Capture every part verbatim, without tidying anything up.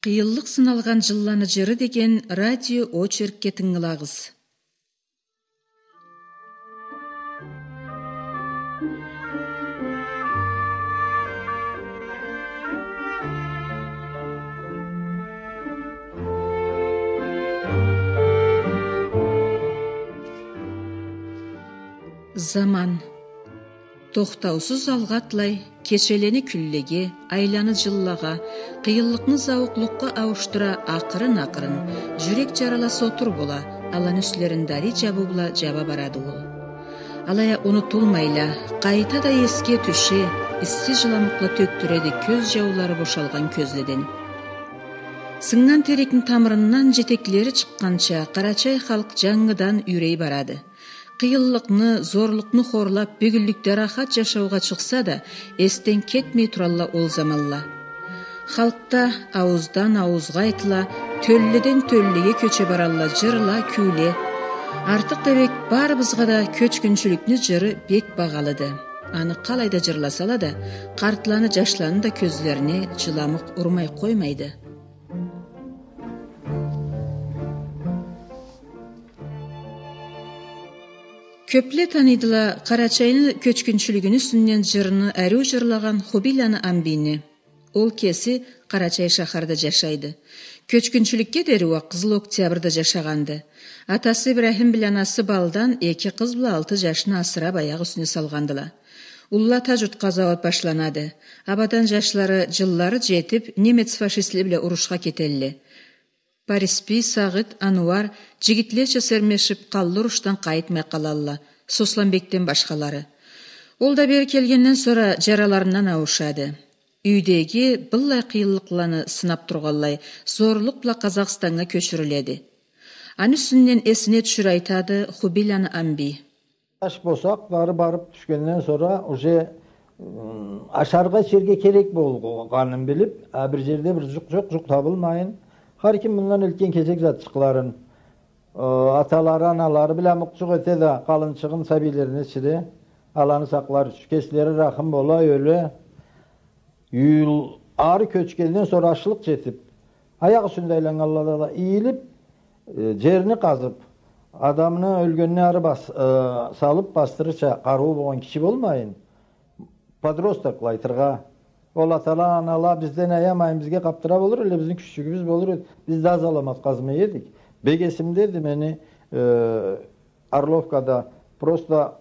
Къыйынлыкъ сыналгъан жылланы жыры деген радио очеркге тынгылагъыз. Заман. Тохтаусуз алгъа атлай, кечелени кюнлеге, айланы жыллагъа, къыйынлыкъны зауукълукъгъа ауушдура, акъырын-акъырын, жюрек жарала сотур бола, аланы юслерин дарий жабыу бла жаба барады ол. Алай а унутулмайла, къайта да эсге тюше, исси жыламукъла тёкдюреди кёз жаулары бошалгъан кёзледен. Сыннган терекни тамырындан жетеклери чыкъгъанча, къарачай халкъ жангыдан юрей барады. Къыйынлыкъны, зорлукъну хорлап, бюгюнлюкде рахат жашаугъа чыкъса да, эсден кетмей туралла ол заманла. Халкъда аууздан ауузгъа айтыла, тёлледен тёллеге кёче баралла жырла, кюйле. Артыкъ да бек барыбызгъа да кёчгюнчюлюкню жыры бек багъалыды. Аны къалайда жырласала да, къартланы, жашланы да кёзлерине жыламукъ урмай къоймайды. Кёпле таныйдыла Къарачайны кёчгюнчюлюгюню юсюнден жырны ариу жырлагъан Хубийланы Амбийни. Ол кеси Къарачай шахарда жашайды. Кёчгюнчюлюкге дери уа Къызыл Октябрда жашагъанды. Атасы Ибрахим бла анасы Балдан эки къыз бла алты жашны асырап аякъ юсюне салгъандыла. Уллу Ата журтха зауат башланады. Абадан жашлары, жыллары жетип, немец фашистле бла урушха кетелле. Париспий, Сагъыт, Ануар жигитлеча сермешип, къанлы урушдан къайтмай къалалла, Сосланбекден башхалары. Ол да бери келгенден сора жараларындан ауушады. Юйдеги быллай къыйынлыкъланы сынап тургъанлай, зорлукъ бла Къазахстаннга кёчюрюледи. Аны юсюнден эсине тюшюр айтады Хубийланы Амбий. Жаш болсакъ, ары барып тюшгенден сора, уже, м, ашаргъа, ичерге керек болгъанын билип, а бир жерде бир жукъ, жукъ, жукъ табылмайын, хар ким мындан элтген кесек затчыкъларын, э, аталары, аналары бла мукъ-жукъ эте да, къалынчыгъын сабийлерине ичире, аланы сакълар ючюн. Кеслери рахым бола, ёле. Юйюл-, ары кёчгенден сора ачлыкъ жетип, аякъ юсюнде айланнганла да ийилип, э, жерни къазып, адамны ёлгенине ары бас-, э, салып, бастырырча къарыуу болгъан киши болмайын, подростокла айтыргъа. Ол атала, анала бизден аямайын, бизге къапдыра болур элле, бизни кюччюгюбюз болур эди. Биз да аз аламат къазмай эдик. Бек эсимдеди мени, э, Орловкада просто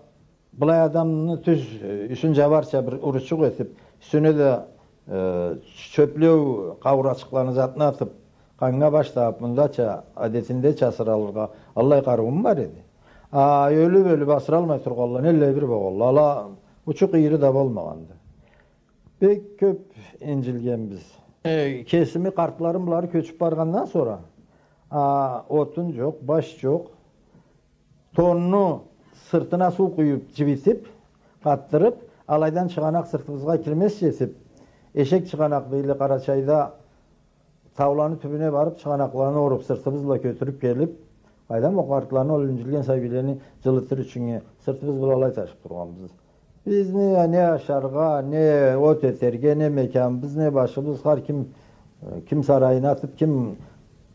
былай адамны тюз, э, юсюн жабарча бир уручукъ этип, юсюне да, э, чёплеу къаурачыкъланы, затны атып, къаннга баш тагъып, мындача, адетиндеча асыралыргъа, аллай къарыуум бар эди. А ёлюп-ёлюп асыралмай тургъанла неллай бир болгъанла. Ала учу-къыйыры да болмагъанды. Бек кёп инжилгенбиз. Э, кесими, къартларым, былары кёчюп баргъандан сора, а, отун жокъ, баш жокъ. Тонну сыртына суу къуюп, жибитип, къатдырып, алайдан чыгъанакъ сыртыбызгъа кирмезча этип, эшек чыгъанакъ дейле Къарачайда, тауланы тюбюне барып, чыгъанакъланы уруп, сыртыбыз бла кётюрюп келип, къайдам, ол къартланы, ол инжилген сабийлени жылытыр ючюннге сыртыбыз бла алай ташып тургъанбыз. Бизни не ашаргъа, не от этерге, не мекяныбыз, не башыбыз, хар ким, э, ким сарайын атып, ким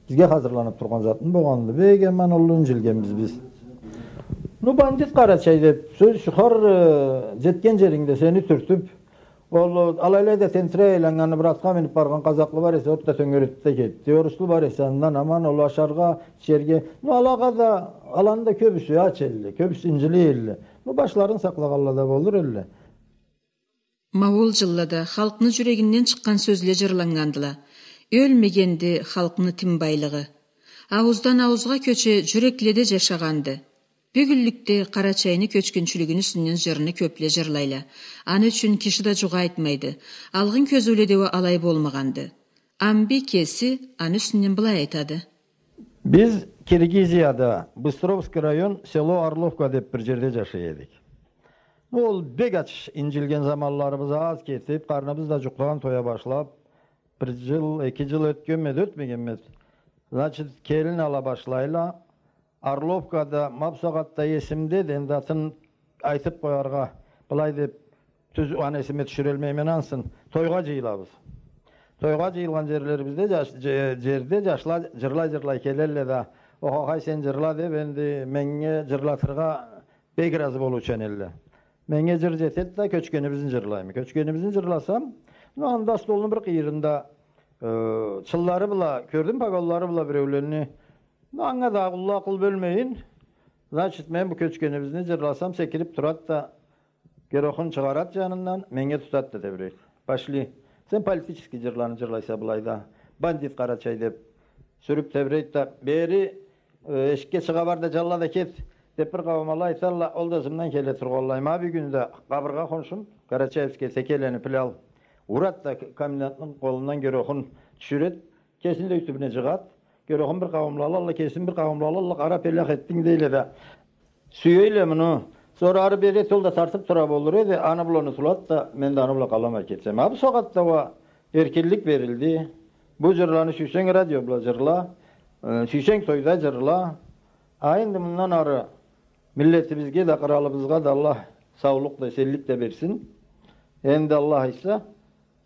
бизге хазырланып тургъан затмы болгъанды. Бек аман уллу инжилгенбиз биз. Ну, бандит Къарачай деп сёз чыгъар, э, жетген жерингде сени тюртюп, ол, алайлай да тентирей айланнганы, бир атха минип баргъан къазакълы бар эсе, от да тёнгеретип да кетди. Оруслу бар эсе, андан аман, ол ашаргъа, ичерге. Ну, алагъа да, аланы да кёбюсю ач элле, кёбюсю инжилей элле. Ну, башларын сакълагъанла да болур элле. Ма ол жыллада халкъны жюрегинден чыкъгъан сёзле жырланнгандыла. Ёлмегенди халкъны тин байлыгъы. Аууздан ауузгъа кёче, жюрекледе жашагъанды. Бюгюнлюкде Къарачайны кёчгюнчюлюгюню юсюнден жырны кёпле жырлайла. Аны ючюн киши да жукъ айтмайды. Алгъын кёзюуледе уа алай болмагъанды. Амби кеси аны юсюнден былай айтады. Биз Киргизияда, Быстровский район, село Орловка деп бир жерде жашай эдик. Ол бек ач инжилген заманларыбыз аз кетип, къарныбыз да жукъдан тоя башлап, бир жыл, эки жыл ётгенмеди, ётмегенмеди. Значит, келин ала башлайла. Орловкада, ма бусагъатда эсимдеди, энди атын айтып къояргъа, былай деп, тюз аны эсиме тюшюрелмейме ансын. Тойгъа жыйылабыз. Тойгъа джыйылгъан джерлерибизде, джаш-, дже-, джерде джашла джырлай-джырлай келелле да, «Охохай, сен джырла», — деб, энди меннге джырлатыргъа бек разы болуучан элле. Меннге джыр джетед да, кёчгенибизни джырлайма. Кёчгенибизни джырласам, ну, анда столну бир къыйырында, э, чыллары бла, кёрдюм, погонлары бла биреулени, ну, анга да къуллукъ къыл бёлмейин. Значит, мен бу кёчгенибизни джырласам, секириб турад да, герохун чыгъарад джанындан, меннге тутад да тебрейд. «Пошли. Сен политический джырланы джырлайса былайда, бандит Къарачай», — деб, сюрюб тебрейд да, «Бери, э, эшикге чыгъа бар да, джалла да кет», — деб, бир къауум ала айталла, ол да ызымдан келе тургъанлай. Ма бюгюн да къабыргъа хоншум, Карачаевский Текелени Пилял, урад да к-, комендантны къолундан герохун тюшюред, кесин да тюбюне джыгъад. Герохун бир къауумла алалла, кесин бир къауумла алалла, къараб элях этдинг дейле да. Сюейле муну. Сора ары бери эт, ол да тартыб тура болур эди, аны бла унутулад да, мен да аны бла къаламай кетсем. А бу сагъатда уа эркинлик берилди. Бу джырланы сюйсенг радио бла джырла, э, сюйсенг тойда джырла. А энди мындан ары миллетибизге да, къыралыбызгъа да Аллах саулукъ да, эсенлик да берсин. Энди Аллах айтса,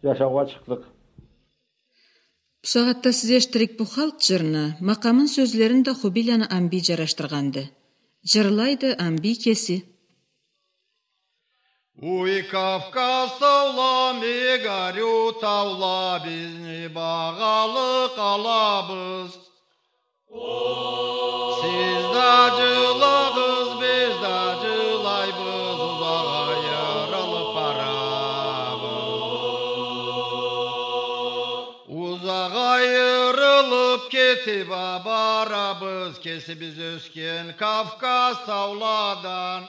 джашаугъа чыкъдыкъ. Бусагъатда сиз эшитирик бу халкъ джырны, макъамын, сёзлерин да Хубийланы Амбий джарашдыргъанды. Джырлайды Амбий кеси. Уй, Кавказ таула, мега ариу таула, бизни багъалы къалабыз. Сиз да джылагъыз, биз да джылайбыз, узакъ айырылыб барабыз. Узакъ айырылыб кетиб а барабыз, кесибиз ёсген Кавказ тауладан.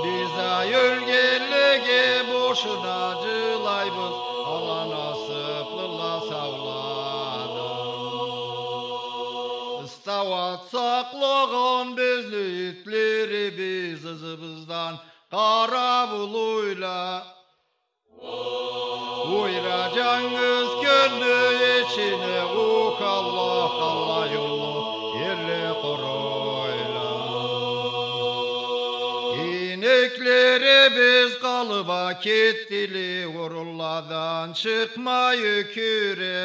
Биз а ёлгенлеге бошуна джылайбыз, ала насыблыла саулады. Стауат сакълагъан бизни итлерибиз, ызыбыздан къараб улуйла. Уйра джангыз кёлню ичине, ух, Аллах, къаллай уллу ерле къурулла. Ийнеклерибиз къалыб а кетдиле, урулладан чыкъмай ёкюре.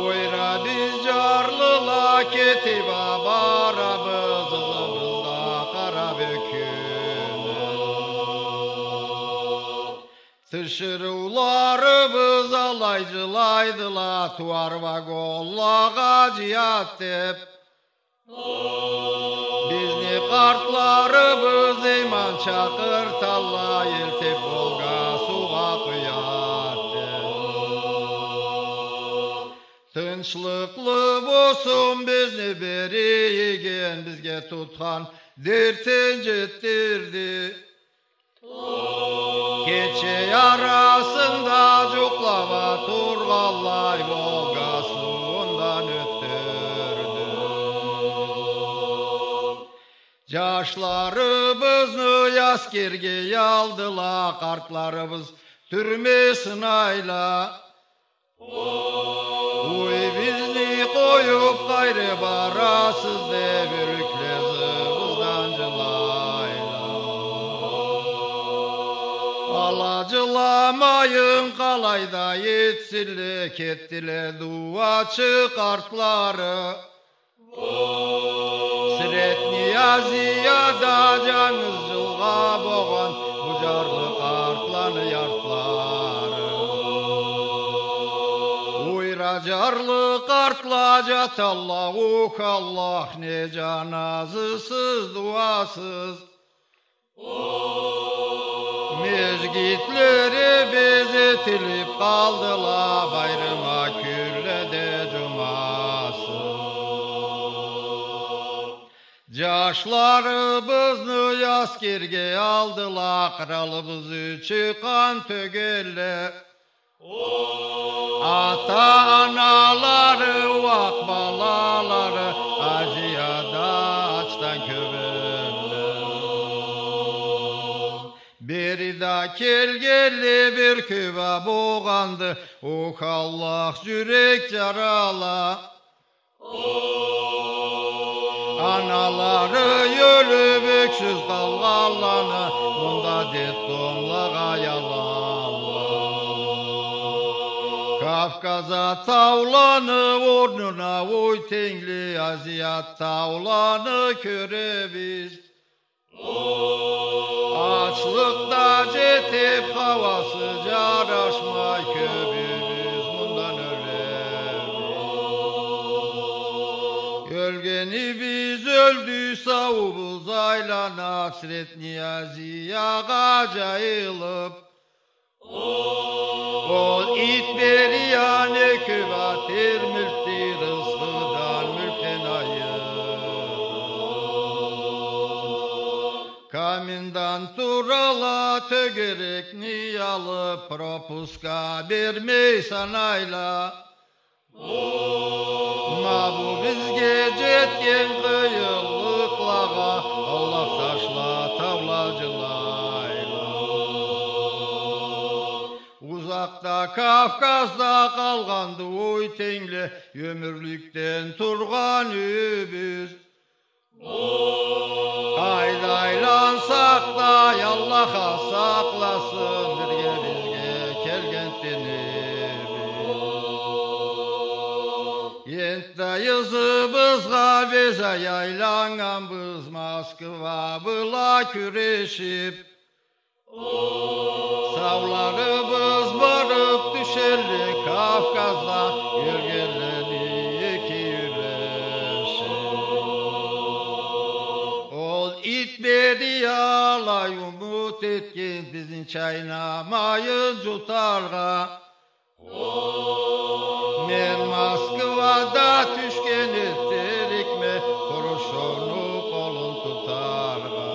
Уйра, биз джарлыла кетиб а барабыз, ызыбыз да къараб ёкюне. Тиширыуларыбыз алай джылайдыла, тууар вагонлагъа джыят деб. Бизни къартларыбыз иман чакъырталла, элтиб Волга суугъа къуят деб. Тынчлыкълы болсун бизни бери ийген, бизге тутхан дертин джетдирди. Кече арасында джукълаб а тургъанлай, Волга сууундан ётдюрдю. Джашларыбызны аскерге алдыла, къартларыбыз тюрме сынайла. Уй, бизни къоюб къайры барасыз деб, ёлюкле ызыбыздан джылайла. Ала джыламайын къалай да этсинле, кетдиле дуачы къартлары. Средний Азияда джангыз джылгъа болгъан бу джарлы къартланы яртлары. Уйра, джарлы къартла джаталла, ух, Аллах, не джаназысыз, дуасыз. Межгитлерибиз этилиб къалдыла, байрам а кюнледе джумасыз. Джашларыбызны аскерге алдыла, къыралыбыз ичи къан тёгелле. Ата-аналары, уакъ балалары Азияда ачдан кёбелле. Бери да келгенле бир кёб а болгъанды, ух, Аллах, джюрек джарала. Аналары ёлюб ёксюз къалгъанланы мында детдомлагъа алалла. Кавказда тауланы орнуна, ой тенгли, Азият тауланы кёребиз. Ачлыкъ да джетиб, хауасы джарашмай, кёбюбюз мындан ёлебиз. Ёлгенибиз ёлдю, сауубуз айлана, Средний Азиягъа джайылыб. Ол ит бериян экеу а термилтди, рысхыдан, мюлкден айырыб. Комендантурала тёгерекни алыб, пропуска бермей санайла. Ма бу бизге джетген къыйынлыкълагъа Аллах ташла, таула джылайла. Узакъда Кавказда къалгъанды, ой тенгли, ёмюрлюкден тургъан юйюбюз. Къайда айлансакъ да, Аллах а сакъласын бирге бизге келген динибиз. Энтда ызыбызгъа бир айланнганбыз, Москва бла кюрешиб. Сауларыбыз барыб тюшелле Кавказгъа, ёлгенлени эки юлешиб. Ол ит бериялай умут этген бизни чайнамайын джутаргъа. Мен Москвада тюшген этерикме Хрущёвну къолун тутаргъа.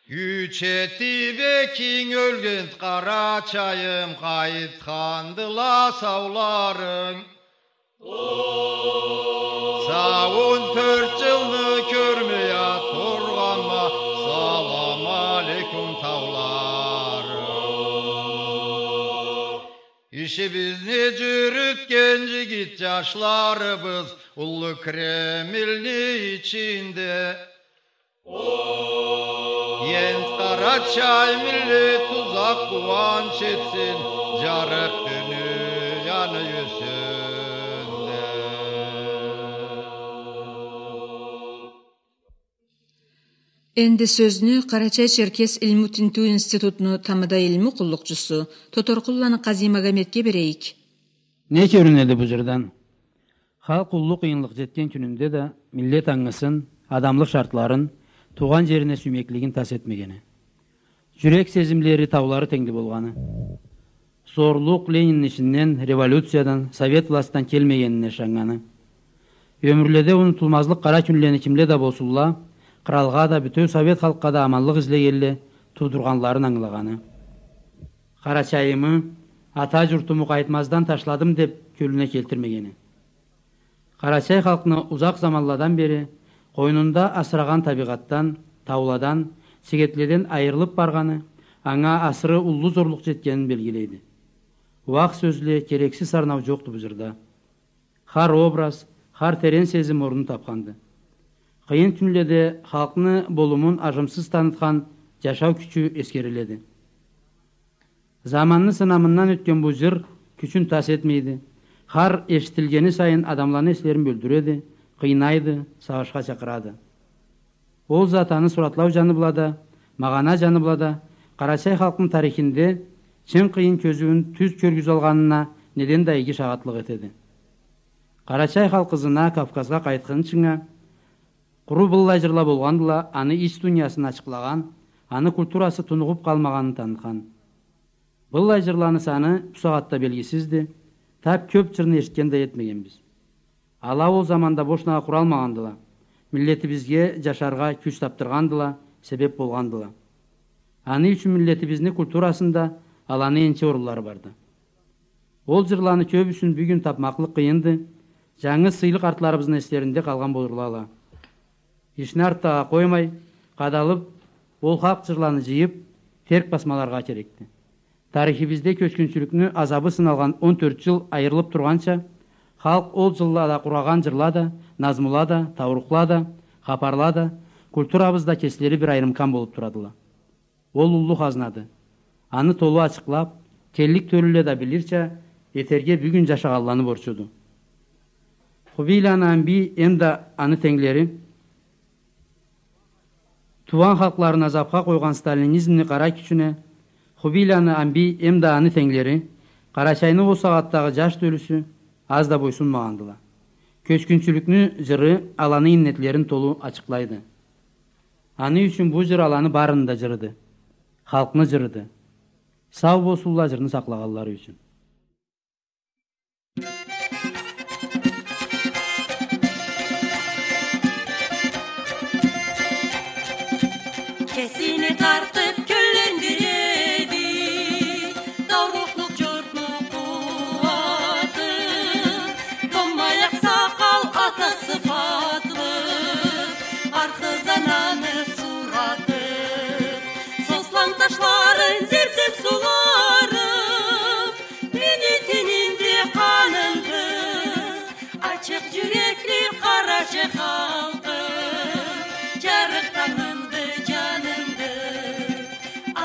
Кюч этиб экинг ёлген Къарачайым, къайтхандыла сауларынг. Сау он тёрт джылны кёрмей а тургъанма, салам алейкум, тауларым. Ишибизни джюрютген джигит джашларыбыз уллу Кремльни ичинде. Энтда Къарачай миллет узакъ къууанч этсин, джарыкъ дунияны юсюнде. Энди сёзню Къарачай-Черкес илму-тинтиу институтну тамада илму къуллукъчусу Тоторкъулланы Къазимагометге берейик. Не кёрюнеди бу джырдан? Халкъ уллу къыйынлыкъ джетген кюнюнде да миллет ангысын, адамлыкъ шартларын, туугъан джерине сюймеклигин тас этмегени. Джюрек сезимлери таулары тенгли болгъаны. Зорлукъ Ленинни ишинден, революциядан, совет властдан келмегенине ышаннганы. Ёмюрледе унутулмазлыкъ къара кюнлени кимле да болсунла, къралгъа да, бютеу совет халкъгъа да аманлыкъ излегенле, туудургъанларын ангылагъаны. Къарачайымы, ата джуртуму къайтмаздан ташладым деб, кёлюне келтирмегени. Къарачай халкъны узакъ заманладан бери къойнунда асырагъан табигъатдан, тауладан, сегетледен айырылыб баргъаны, анга асыры уллу зорлукъ джетгенин белгилейди. Ууакъ сёзле, керексиз сарнау джокъду бу джырда. Хар образ, хар терен сезим орнун табханды. Къыйын кюнледе халкъны болумун ажымсыз танытхан джашау кючю эсгериледи. Заманны сынамындан ётген бу джыр кючюн тас этмейди. Хар эшитилгени сайын адамланы эслерин бёлдюреди, къыйнайды, сагъышха чакъырады. Ол зат аны суратлау джаны бла да, магъана джаны бла да, къарачай халкъны тарихинде чынг къыйын кёзюуюн тюз кёргюзалгъанына неден да иги шагъатлыкъ этеди. Къарачай халкъ ызына Кавказгъа къайтхынчынга, къуру быллай джырла болгъандыла, аны ич дуниясын ачыкълагъан, аны культурасы тунугъуб къалмагъанын танытхан. Быллай джырланы саны бу сагъатда белгисизди, таб кёб джырны эшитген да этмегенбиз. Ала ол заманда бошнагъа къуралмагъандыла, миллетибизге джашаргъа кюч табдыргъандыла, себеб болгъандыла. Аны ючюн миллетибизни культурасында аланы энчи орунлары барды. Ол джырланы кёбюсюн бюгюн табмакълыкъ къыйынды, джангыз сыйлы къартларыбызны эслеринде къалгъан болурла ала. Ишни артдагъа къоймай, къадалыб, ол халкъ джырланы джыйыб, терк басмаларгъа керекди. Тарихибизде кёчгюнчюлюкню азабы сыналгъан он тёрт джыл айырылыб тургъанча, халкъ ол джыллада къурагъан джырла да, назмула да, таурухла да, хапарла да, культурабызда кеслери бир айрымкан болуб турадыла. Ол уллу хазнады. Аны толу ачыкълаб, Келлик тёлюле да билирча, этерге бюгюн джашагъанланы борчуду. Хубийланы Амби эмда аны тенглери, туугъан халкъларын азапха къойгъан сталинизмни къара кючюне Хубийланы Амби эмда аны тенглери, Къарачайны ол сагъатдагъы джаш тёлюсю аз да бойсунмагъандыла. Кёчгюнчюлюкню джыры аланы иннетлерин толу ачыкълайды. Аны ючюн бу джыр аланы барыны да джырыды. Халкъны джырыды. Сау болсунла джырны сакълагъанлары ючюн. Кесине тартып кёллендиреди, таурухлукъ джуртну къууаты. Доммаякъ сакъал ата сыфатлы, архы зананы сураты. Сослам ташларын, зем-зем сууларын, мени тенимде къанымды. Ачыкъ джюрекли къарачай халкъым, джарыкъ тангымды, джанымды.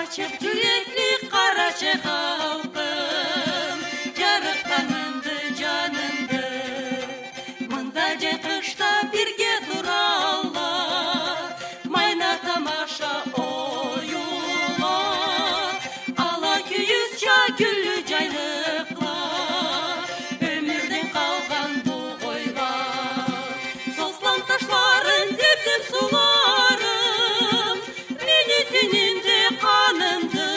Ачыкъ джюрекли къарачай халкъым, джарыкъ тангымды, джанымды. Мында джай-къышда бирге туралла, майна тамаша оюла. Ала кюйюзча гюллю джайлыкъла, ёмюрден къалгъан бу ойла. Сослам ташларын, зем-зем сууларын, мени тенимде къанымды.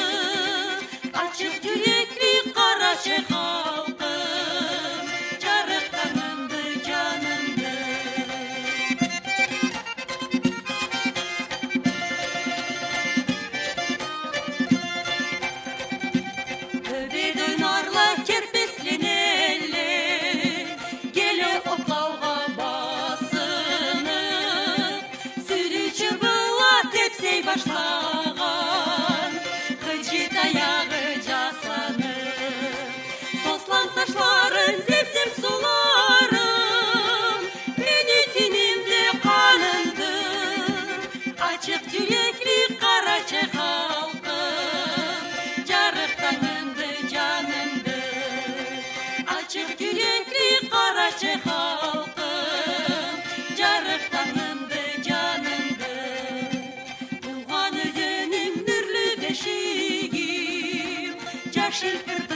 Ачыкъ джюрекли къарачай халкъым, джарыкъ тангымды, джанымды. Тёбеде ойнарла, керпесленелле, келе отлаугъа басынып, сюрючю была тепсей башлагъан, хыджи таягъы джасанып. Сослам ташларын, зем-зем сууларын, мени тенимде къанымды. Ачыкъ джюрекли къарачай халкъым, джарыкъ тангымды, джанымды. Ачыкъ джюрекли къарачай халкъым, джарыкъ тангымды, джанымды. Туугъан ёзеним, нюрлю бешигим, джашил кир-